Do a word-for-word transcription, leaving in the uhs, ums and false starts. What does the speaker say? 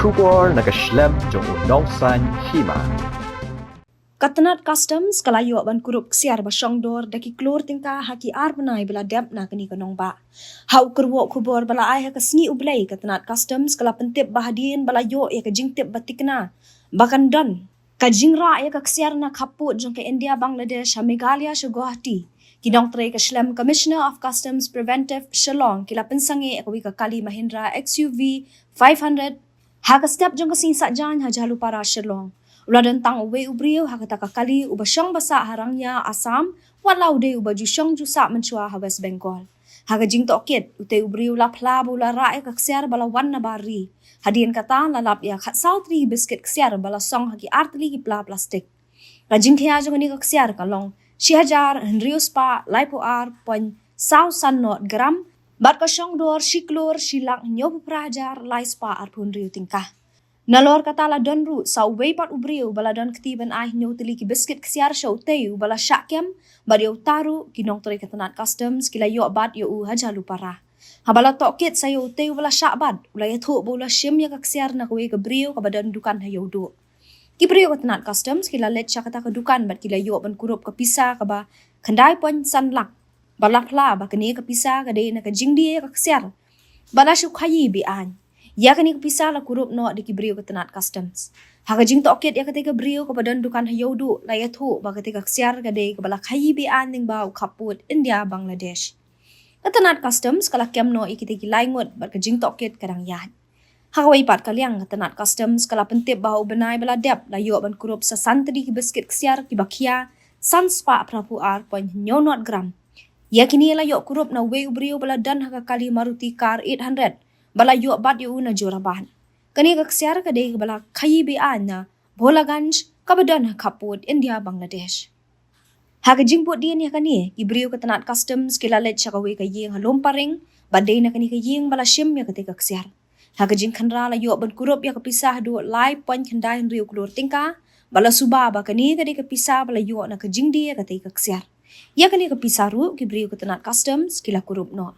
Khubor na ka shlem jong u nongsan hima. Ka tnat Customs ka la ïoh ban kurup ksiar ba shong dor da ki klur tyngka ha ki ar bnai ba la dep na kane ka nongbah. Ha u kyrwoh khubor ba la ai ha ka sngi U Blei, ka tnat Customs ka la pyntip ba hadien ba la ïoh ïa ka jingtip ba tikna ba kan don ka jingrah ïa ka ksiar na khappud jong ka India Bangladesh ha Meghalaya sha Guwahati, ki nongtrei ka shlem Commissioner of Customs Preventive Shillong ki la pynsangeh ïa kawei ka kali Mahindra X U V five hundred ha ka step jong ka sngi Saitjaiñ ha Jhalupara Shillong. U la don tang uwei u briew ha kata ka kali uba shong ba sah ha Rangnia Assam, wat la u dei uba ju shong ju sah mynshuwa ha West Bengal. Ha ka jingtohkit, utei u briew la phla ba u la rah ïa ka ksiar ba la wan na bar ri. Hadien kata la lap ïa khatsaw tylli biskit ksiar ba la song ha ki ar tylli ki pla plastik. Ka jingkhia jong kane ka ksiar ka long shi hajar hynriew spah laiphew ar point saw san not gram, bad ka shong dor shi klur shi lak hynñiewphew phra hajar lai spah arphew hynriew tyngka. Nalor kata la don ruh sa uwei pat u briew ba la don kti ban ai hynñiew tylli ki biskit ksiar sha utei uba la shah kem, bad ïa uta ruh ki nongtrei ka tnat Customs ki la ïoh bat ïa u ha Jhalupara. Haba la tohkit sa ïa utei uba la shah bat, u la ïathuh ba u la shim ïa ka ksiar na kawei ka briew kaba don dukan ha Ïewduh. Ki briew ka tnat Customs ki la leit sha kata ka dukan bad ki la ïoh ban kurup ka pisa kaba khyndai point san lak, bad la phla ba kane ka pisa ka dei na ka jingdie ka ksiar, bad la shu khaïi be-aiñ. Ïa kane ka pisa la kurup noh da ki briew ka tnat Customs. Ha ka jingtohkit ïa katei ka briew kaba don dukan ha Ïewduh, la ïathuh ba katei ka ksiar ka dei kaba la khaïi be-aiñ lyngba u khappud India Bangladesh. Ka tnat Customs ka la kem noh ïa kitei ki lai ngut bad ka jingtohkit ka dang ïaid. Ha kawei pat ka liang, ka tnat Customs ka la pyntip ba ha u bnai ba la dep la ïoh ban kurup sa san tylli ki biskit ksiar kiba khia san spah phraphew ar point hynñiew not gram. Ïa kine la ïoh kurup na uwei u briew ba la don ha ka kali Maruti car eight hundred ba la ïoh bat ïa u na Jorabat. Kane ka ksiar ka dei kaba la khaïi be-aiñ na Bholaganj kaba don ha khappud India Bangladesh. Ha ka jingbuddien ïa kane, ki briew ka tnat Customs ki la leit sha kawei ka ïing ha Lumparing, bad dei na kane ka ïing ba la shim ïa katei ka ksiar. Ha ka jingkhynra la ïoh ban kurup ïa ka pisa haduh lai point khyndai hynriew klur tyngka, bad la suba ba kane ka dei ka pisa ba la ïoh na ka jingdie ïa katei ka ksiar. Ïa kane ka pisa ruh ki briew ka tnat Customs ki la kurup noh.